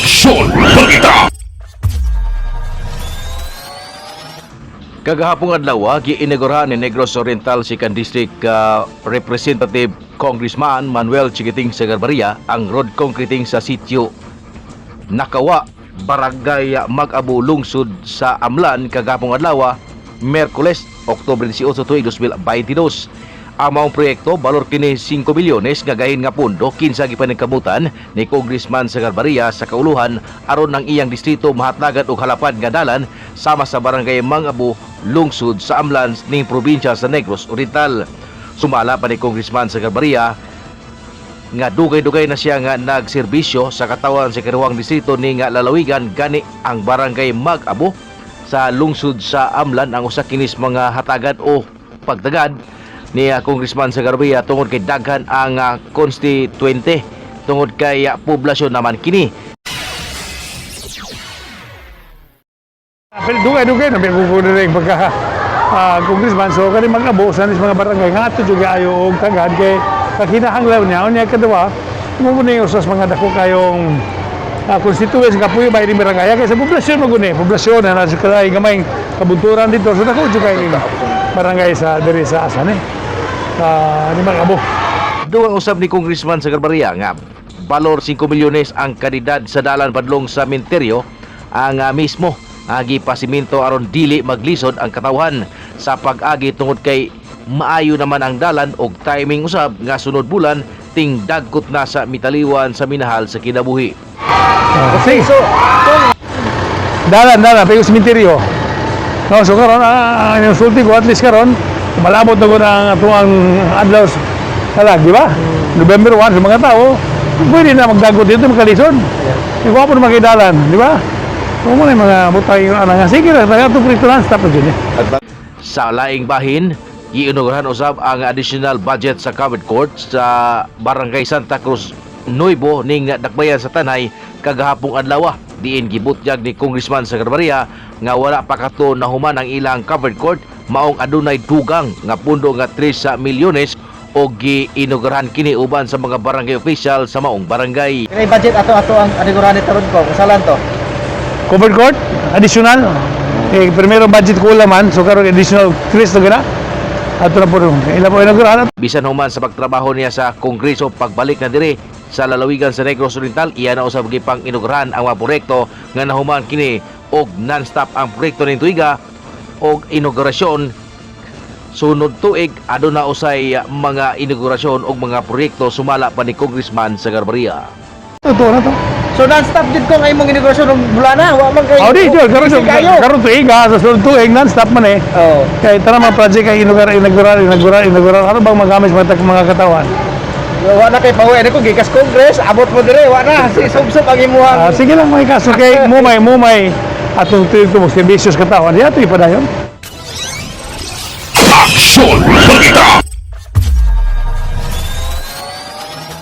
Aksyon Balita! Kagahapong adlaw, giinagurahan ni Negros Oriental 2nd District Representative Congressman Manuel Chiquiting Sagarbarria ang road concreting sa sitio Nakawa, Barangay Mag-abo, lungsod sa Amlan kagahapong adlaw, Miyerkules, Oktubre 18, tuig 2022. Ang maong proyekto balor kini 5 milyones nga gahin nga pondo kinsa gipaningkamutan ni Congressman Sagarbarria sa kauluhan aron ang iyang distrito mahatlagan og halapad nga dalan sama sa Barangay Mang-abo, lungsod sa Amlan ning probinsya sa Negros Oriental. Sumala pa ni Congressman Sagarbarria nga dugay-dugay na siya nga nagserbisyo sa katawan sa karuhang distrito ni nga lalawigan, gani ang Barangay Mag-abo sa lungsod sa Amlan ang usa kinis mga hatagan o pagtagad ni Congressman Sagarbarria tungod kay daghan ang constituente tungod kay poblasyon naman kini. Pero dugay-dugay na may na rin pagka congressman. So, kani mag-abo sa mga barangay nga ato juga ayo og tagad kay kakinahanglan niya. Unya kadua, mo ni usas mga dako kayong constituents nga puyo ba ini barangay kay sa poblasyon mo guni, poblasyon na nasa kay gamay kabunturan dito. So dako jud kay barangay sa diri sa asan eh. Sa ni mag-abo. Dugang usab ni Congressman Sagarbarria nga balor 5 milyones ang kanidad sa dalan padlong sa menteryo ang mismo agi pasiminto aron dili maglisod ang katawhan sa pag-agi tungod kay maayo naman ang dalan og timing usab nga sunod bulan ting dagkot na sa mitaliwan sa minahal sa kinabuhi. Sige. So, dalan, dalan, pero sementeryo. No, so karon ang insulti ko at least karon malabot na ko na ang atuang adlaw talag, di ba? November 1 sa mga tao, pwede na magdagot dito makalisod. Yeah. Ikaw po na makidalan, di ba? So mo na yung mga butay yung anang sige ra taga to prito lang stop na dyan eh. Sa laing bahin, giinugurahan usab ang additional budget sa covered court sa Barangay Santa Cruz Nuevo ning Dakbayan sa Tanay kagahapong adlaw. Diin gibutyag ni Congressman Sagarbarria nga wala pa kato nahuman ang ilang covered court maong adunay dugang nga pundo nga 3 milyones o giinugurahan kini uban sa mga barangay official sa maong barangay. Kaya budget ato ato ang aniguran ni taron ko, kasalan to. Covered court, additional. Eh, primero budget ko man, so karon additional 3 na gana. Ato na po rin. Ila po inugurahan. Bisan human sa pagtrabaho niya sa Kongreso, pagbalik na dire sa lalawigan sa Negros Oriental, iya na usab gipang inugurahan ang mga proyekto nga nahuman kini og non-stop ang proyekto ning tuiga og inaugurasyon sunod tuig aduna usay mga inaugurasyon og mga proyekto sumala pa ni Congressman Sagarbarria. Totoo na to. So non-stop jud ko ang imong inaugurasyon ng bulana, wa man kay Oh, di, di, karon busy kayo. karon tuig ha, sa sunod tuig non-stop man eh. Oh. Kaya tara mga project kay inugar, inaugural, inaugural, inaugural. Ano bang magamit mga katawan? Wa na kay pauwi ani ko gikas Congress, abot mo dire, wa na si subsob ang imuhang. Sige lang mga kaso kay mumay, mumay atong tuig ko serbisyo sa katawan. Di ato ipadayon. Aksyon Balita!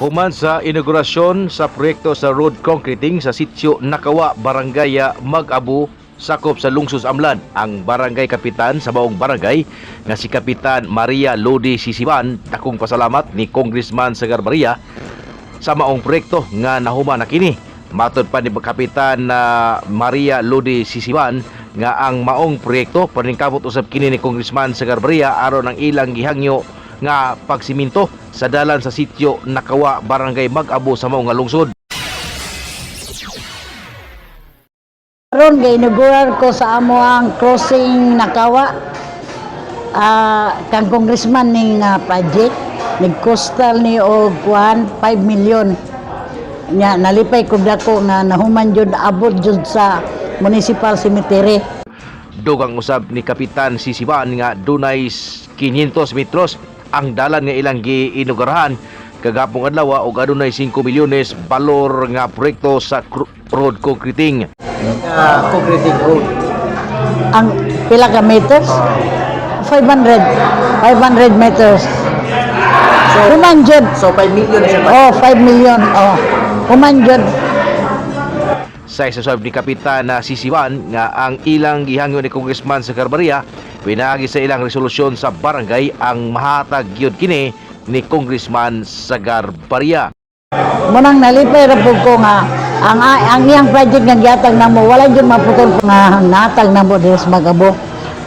Human sa inaugurasyon sa proyekto sa road concreting sa sitio Nakawa, Barangay Mag-abo, sakop sa Lungsod Amlan, ang barangay kapitan sa maong barangay nga si Kapitan Maria Lodi Sisiban dakong pasalamat ni Congressman Sagarbarria sa maong proyekto nga nahuman na kini. Matod pa ni Kapitan na Maria Lodi Sisiban nga ang maong proyekto paningkamot usab kini ni Congressman Sagarbarria aron ang ilang gihangyo nga pagsiminto sa dalan sa sitio Nakawa, Barangay Mag-abo sa maong nga lungsod. Karon kay inaugural ko sa amo ang crossing Nakawa, kang congressman ning project nag-coastal ni og kuan 5 million nya. Nalipay ko dako nga nahuman jud, abot jud sa municipal cemetery. Dugang usab ni Kapitan Sisiban nga dunay 500 metros ang dalan nga ilang giinugurahan kagapong adlaw ug adunay 5 milyones balor nga proyekto sa road concreting. Concreting road. Ang pila ka meters? 500 500 meters. So Human jud. so 5 million na siya ba? Oh, 5 million, oh, human jud. Sa isasab ni Kapitan na Sisiban nga ang ilang gihangyo ni Congressman sa Carbaria pinaagi sa ilang resolusyon sa barangay ang mahatag gyud kini ni Congressman Sagarbarria. Munang nalipay ra pud ko nga Ang iyang project nga gihatag namo wala jud maputol nga natag namo diri sa Mag-abo.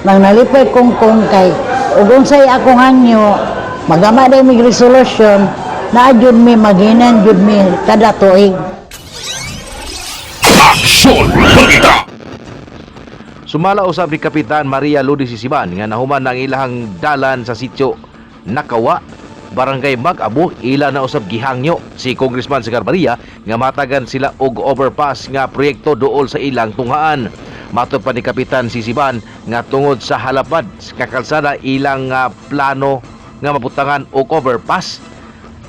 Nang nalipay kong kong kay ug unsay akong hangyo magama day mig resolution naa jud mi maginan jud mi kada tuig. Aksyon Balita! Sumala usab ni Kapitan Maria Lourdes Sisiban nga nahuman ang ilahang dalan sa sitio Nakawa, Barangay Mag-abo, ila na usab gihangyo si Congressman Sagarbarria nga matagan sila og overpass nga proyekto duol sa ilang tunghaan. Matod pa ni Kapitan Sisiban nga tungod sa halapad nga kalsada ilang plano nga mabutangan og overpass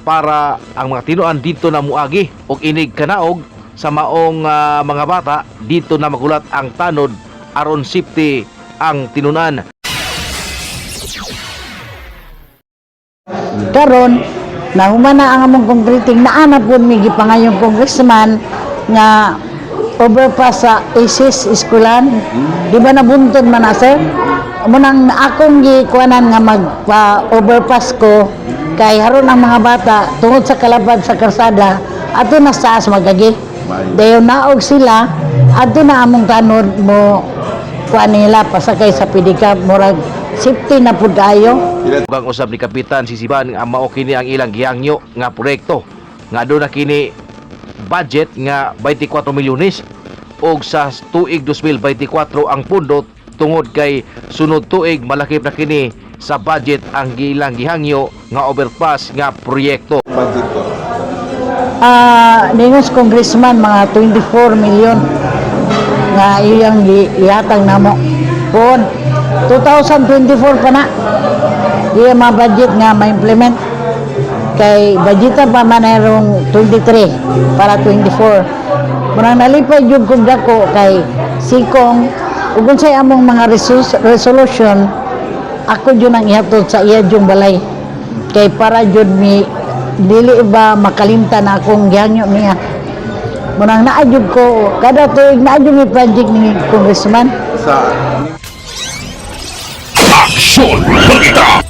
para ang mga tinuan dito na muagi og inig kanaog sa maong mga bata dito na magulat ang tanod aron safety ang tinunan. Karon nahuman na ang among concreting, naa na pud mi gipangayong congressman nga overpass sa ISIS eskwelahan. Di ba nabuntod man na, sir? Munang akong gikuanan nga magpa overpass ko kay haron ang mga bata tungod sa kalapad sa karsada ato na sa taas magagi. Dayon naog sila adto na among tanod mo kuan nila pasakay sa pedicab, murag safety na pud kaayo. Ang usab ni Kapitan Sisiban ang mao kini ang ilang gihangyo nga proyekto nga doon na kini budget nga 24 milyones og sa tuig 2024 ang pundo tungod kay sunod tuig malaki na kini sa budget ang ilang gihangyo nga overpass nga proyekto. Budget ko. Ningos congressman mga 24 million nga iyang ihatag namo. Pon 2024 pa na. Iya mga budget nga ma-implement kay budgeta pa man aron 23 para 24. Murang nalipay jud kog dako kay sikong ug unsay among mga resolution ako jud ang ihatod sa iya jung balay kay para jud mi dili ba makalimtan akong gihangyo niya. Munang naa jud ko kada tuig naa jud mi project ni congressman. Sa Aksyon Balita!